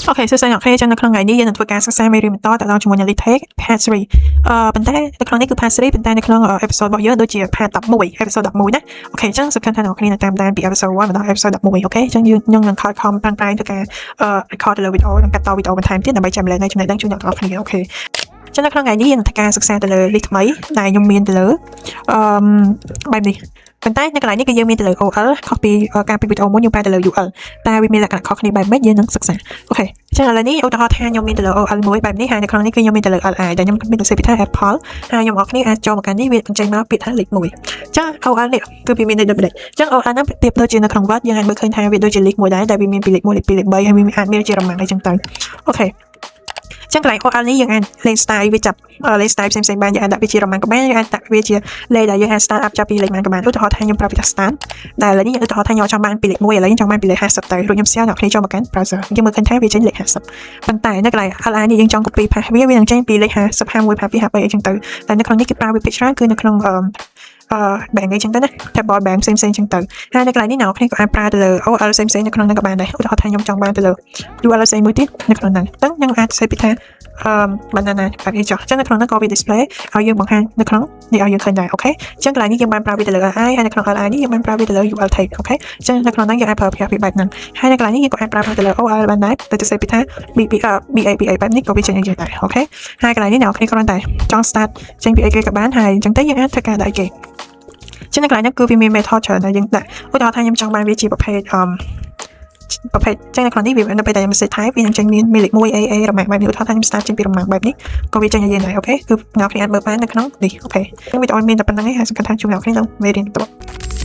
Okay សួស្តីអ្នកគ្នាចឹងនៅក្នុងថ្ងៃនេះយើងនឹងធ្វើការសិក្សាមេរៀនបន្តទៅដល់ជាមួយនឹង List Tag Part 3ប៉ុន្តែនៅក្នុងនេះគឺ Part 3ប៉ុន្តែនៅក្នុង episode របស់យើងដូចជា Part 11 episode 11ណា okay អញ្ចឹងសំខាន់ថាអ្នកគ្នានឹងតាមដានពី episode 1មកដល់ episode 11 okay អញ្ចឹងយើងខ្ញុំនឹងខិតខំប្រឹងប្រែងធ្វើការrecord ទៅលើវីដេអូនិងកាត់តវីដេអូបន្ថែមទៀតដើម្បីចែករំលែកនៅចំណេះដឹងជូនអ្នកទាំងអស់គ្នា okay ចឹងនៅក្នុងថ្ងៃនេះយើងនឹងធ្វើការសិក្សាទៅលើ list ថ្មីដែលខ្ញុំមានទៅលើអឺបែបនេះប៉ុន្តែនៅកន្លែងនេះគឺយើងមានទៅលើ OL ខុសពីការពីវីដេអូមុនយើងប្រើទៅលើ UL តែវាមានលក្ខណៈខុសគ្នាបែបម៉េចយើងនឹងសិក្សា okay អញ្ចឹងឥឡូវនេះឧទាហរណ៍ថាខ្ញុំមានទៅលើ OL មួយបែបនេះហើយនៅក្នុងនេះគឺខ្ញុំមានទៅលើ LI ដែលខ្ញុំមានទៅសេពីថា Apple ហើយខ្ញុំអរគ្នាអាចចូលមកកាន់នេះវាបញ្ចេញមកពាក្យថាលេខ1អញ្ចឹង OL នេះគឺវាមានន័យដូចម្ដេចអញ្ចឹង OL ហ្នឹងប្រៀបដូចជានៅក្នុង Word យើងអាចមើលឃើញថាវាដូចជាលេខមួយដែរដែលវាមានពីលេខ1លេខ2លេខ3ហើយវាអាចមានជារមាំងអីចឹងទៅ okay ចឹងកន្លែង OL នេះយើងអាចលេង style វាចាប់លេង style ផ្សេងៗបានយើងអាចដាក់វាជារមាំងក៏បានយើងអាចដាក់វាជាលេខដែលយើងអាច start up ចាប់ពីលេខប៉ុន្មានក៏បានឧទាហរណ៍ថាខ្ញុំប្រាប់វាថា start ដែលឥឡូវនេះឧទាហរណ៍ថាខ្ញុំចង់បានពីលេខ1ឥឡូវខ្ញុំចង់បានពីលេខ50ទៅរួចខ្ញុំ share អ្នកគ្នាចូលមកកាន់ browser យើងមើលឃើញថាវាចេញលេខ50ប៉ុន្តែនៅកន្លែង LI នេះយើងចង់ copy paste វាវានឹងចេញពីលេខ50 51 52 53អីចឹងទៅតែនៅក្នុងនេះគេប្រើវាភាគច្រើនគឺនៅក្នុងអឺអឺ bank អីចឹងទៅណា table bank ផ្សេងផ្សេងចឹងទៅហើយនៅកន្លែងនេះអ្នកគ្នាក៏អាចប្រើទៅលើ OL ផ្សេងផ្សេងនៅក្នុងហ្នឹងក៏បានដែរឧទាហរណ៍ថាខ្ញុំចង់បានទៅលើ UL ផ្សេងមួយទៀតនៅក្នុងហ្នឹងអញ្ចឹងខ្ញុំអាចសេពីថាអឺ banana បែបនេះចុះអញ្ចឹងនៅក្នុងហ្នឹងក៏វា display ឲ្យយើងបង្ហាញនៅក្នុងនេះឲ្យយើងឃើញដែរ okay អញ្ចឹងកន្លែងនេះយើងបានប្រើវាទៅលើ LI ហើយនៅក្នុង LI នេះយើងបានប្រើវាទៅលើ UL tag okay អញ្ចឹងនៅក្នុងហ្នឹងយើងអាចប្រើប្រាស់វាបែបហ្នឹងហើយនៅកន្លែងនេះយើងក៏អាចប្រើទៅលើ OL បានដែរទៅសេពីថា B B B A B A បែបនេះក៏វាចេញឲ្យយើងដែរ okay ហើយកន្លែងនេះអ្នកគ្នាគ្រាន់តែចង់ start ចេញពីអីគេក៏បានហើយអញ្ចឹងទៅយើងអាចធ្វើការដាក់អីគេចឹងនៅកន្លែងហ្នឹងគឺវាមាន method ច្រើនដែលយើងដាក់ឧទាហរណ៍ថាខ្ញុំចង់បានវាជាប្រភេទអឺប្រភេទចឹងនៅក្នុងនេះវានៅពេលដែលខ្ញុំ set type វានឹងចេញមានមានលេខ1 A A រមាក់បែបនេះឧទាហរណ៍ថាខ្ញុំ start ចេញពីរមាក់បែបនេះក៏វាចេញឲ្យយើងដែរ okay គឺអ្នកគ្នាអាចមើលបាននៅក្នុងនេះ okay វីដេអូមានតែប៉ុណ្្នឹងឯងហើយសង្ឃឹមថាជួបអ្នកគ្នានៅមេរៀនបន្ទាប់។